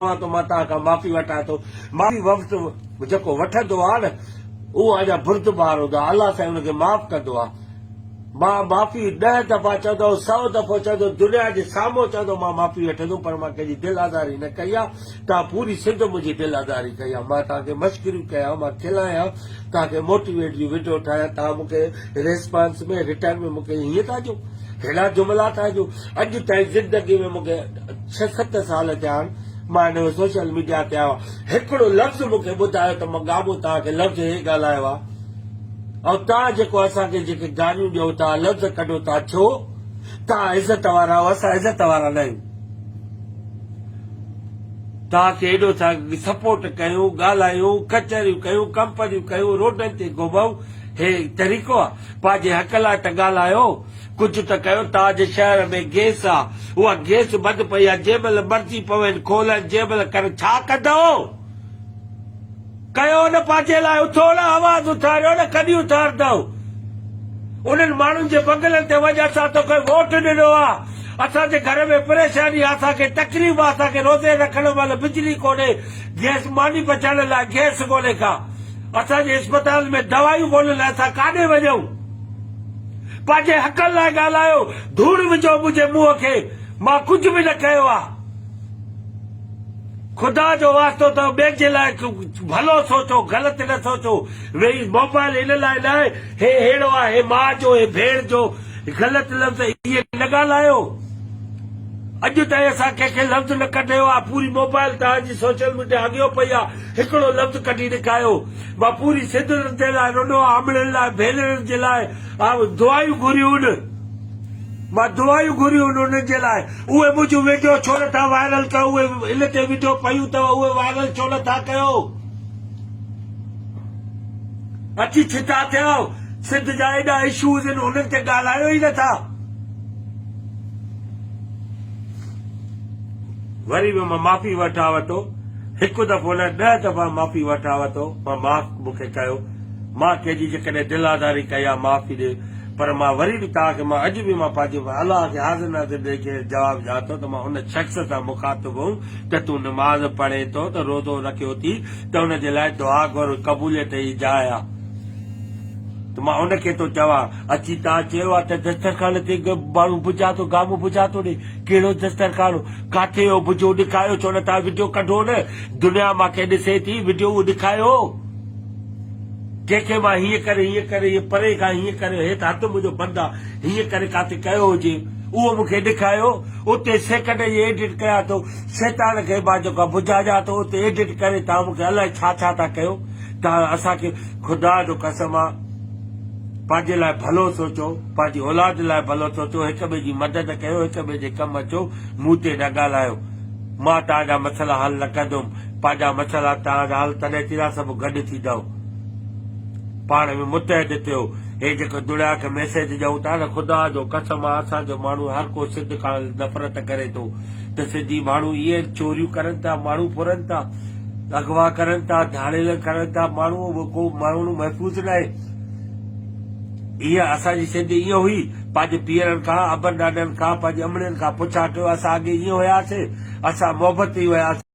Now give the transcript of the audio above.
چوان ٿو مان توهان کان معافي وٺان ٿو. معافي وفد جيڪو وٺندو آهي نه اهو اڃا بردبار هوندو آهي الله سائين ان کي معاف ڪندو آهي. مان معافي ڏهه دفعا چوندو سئو دفعو چوندو دنيا جي سامهون چوندو مان معافي وٺندم پر مان ڪنهن جي دل آزاري نه ڪئي آهي توهان پوري سنڌ منهنجي دل آزاري ڪئي آهي مان توهان کي مشڪريون ڪيان مان کلايان توهان کي موٽيويٽ جون وڊيو ٺاهيان توهان مون کي ريسپانس ۾ ريٽرن ۾ مون کي هيئن ٿا ڏيو ههڙا جملا ٿا ڏيو اڄ تائين زندگي ۾ مون کي ڇهه ست سال ٿيا آهن مان هن سوشل ميڊيا تي آيو آهيان هڪڙو لفظ مون کي ٻڌايو ته مان گامون توهان کي لفظ هي ڳالهايو آهي ۽ توهان جيڪو اسان کي جيڪي گاريون ڏيو ٿا لفظ ڪڍو ٿا ڇو توهان عزت وارا آهيو اسان عزت وارا نه آهيون توهان کي ايڏو ٿا سپورٽ ڪيون ڳالهايون ڪچهريون ڪيون ڪمپنيون ڪيون روڊن تي گهمون هي طريقو آهي پنهنجي حق لاء ته ڳالهايو ڪجهه ته ڪيو، توهان جي شهر ۾ گيس آ، اها گيس بند پئي آ، جنهن مهل مرضي پوين کولن، جنهن مهل ڪرن، ڇا ڪندؤ؟ ڪيو نه پنهنجي لاء، اٿو نه آواز اٿاريو نه، ڪڏهن اٿارندؤ؟ انهن ماڻهن جي بنگلن تي وڃ، اسان توکي ووٽ ڏنو آ، اسان جي گهر ۾ پريشاني آ، اسان کي تڪليف آ، اسان کي روزي رکڻ مهل بجلي ڪونهي، گيس ماني پچائڻ لاء گيس ڪونهي ڪا، اسان جي اسپتال ۾ دوايون ڪونهن، اسان ڪاڏي وڃون؟ پنهنجي حقن لاء ڳالهايو، ڌوڙ وجهو منهنجي منهن کي، مان ڪجهه به نه ڪيو آ. خدا جو واسطو اٿو ٻين جي لاء ڀلو سوچو، غلط نه سوچو. ويهي موبائل ان لاء ناهي هي ههڙو آ، هي ماء جو، هي ڀيڻ جو، غلط لفظ اهي نه ڳالهايو. اڄ تائين اسان ڪنهن کي لفظ نه ڪڍيو آ، پوري موبائل توهان جي سوشل ميڊيا اڳيو پئي آ، هڪڙو لفظ ڪڍي ڏيکايو. مان پوري سنڌ جي لاء رنو آ، امڙين لاء، ڀينرن جي لاء آء دعايون گهريون هن. مان دعايون گهريون هن انهن جي لاء. اهي منهنجون وڊيو ڇو نه ٿا وائرل ڪيو، اهي ان تي وڊيو پيون اٿو، اهي وائرل ڇو نه ٿا ڪيو. اچي ڇتا ٿيا آهيو. سنڌ جا ايڏا اشوز آهن انهن تي ڳالهايو ئي نه ٿا. وري به مان معافي وٺان ٿو. هڪ دفعو نه ڏهه دفعا معافي وٺان ٿو. مان معاف مون کي ڪيو. مان ڪنهن جي جيڪڏهن دل آزاري ڪئي آهي معافي ڏي. پر مان وري به توهان کي مان اڄ به مان پنهنجي الله کي حاضر ناظر ڏئي کي جواب ڏيان ٿو ته مان ان شخص سان مخاطب هئم ته تون نماز پڙهين ٿو ته روزو رکيو ٿي ته ان جي لاء دعا گهر قبوليت جي جاء آ ته مان ان کي ٿو چوان اچي توهان چيو آ ته دسترخوان تي ماڻهو بجا ٿو گامون بجا ٿو ڏي ڪهڙو دسترخوان ڪاٿي هو بجو ڏکايو ڇو نه توهان وڊيو ڪڍو نه دنيا مان کي ڏسي ٿي وڊيو اهو ڏکايو ڪنهن کي مان هيئن ڪري هيئن ڪري هيئن پري کان هيئن ڪري هي ته هٿ منهنجو بند آ هيئن ڪري ڪاٿي ڪيو هجي اهو مون کي ڏکايو اتي سيڪنڊ جي ايڊٽ ڪيا اٿو شيطان کي مان جيڪو بجا ڏيان ٿو اتي ايڊٽ ڪري توهان مون کي الائي ڇا ڇا ٿا ڪيو توهان اسان کي خدا جو قسم آ پنهنجي لاء ڀلو سوچو پنهنجي اولاد لاء ڀلو سوچو هڪ ٻئي جي مدد ڪيو هڪ ٻئي جي ڪم اچو مون تي نه ڳالهايو مان توهان جا مسئلا حل نه ڪندم پنهنجا مسئلا توهان جا حل تڏهن ٿيندا سڀ گڏ ٿيندؤ پاڻ ۾ متحد ٿيو هي جيڪو دنيا کي ميسيج ڏيون ٿا نه خدا جو قسم آ اسان جو ماڻهو هر ڪو سنڌ کان نفرت ڪري ٿو ته سنڌي ماڻهو ايئن چوريون ڪرن ٿا ماڻهو ڦرن ٿا اغوا ڪرن ٿا ڌاڙيل ڪرن ٿا ماڻهو ڪو ماڻهو محفوظ ناهي ايئن اسان جي سنڌ ايئن هئي پنهنجي پيئرن کان ابن ڏاڏن کان پنهنجي امڙين کان پڇا ڪيو اسان اڳي ايئن هياسي اسان محبتي هياسي.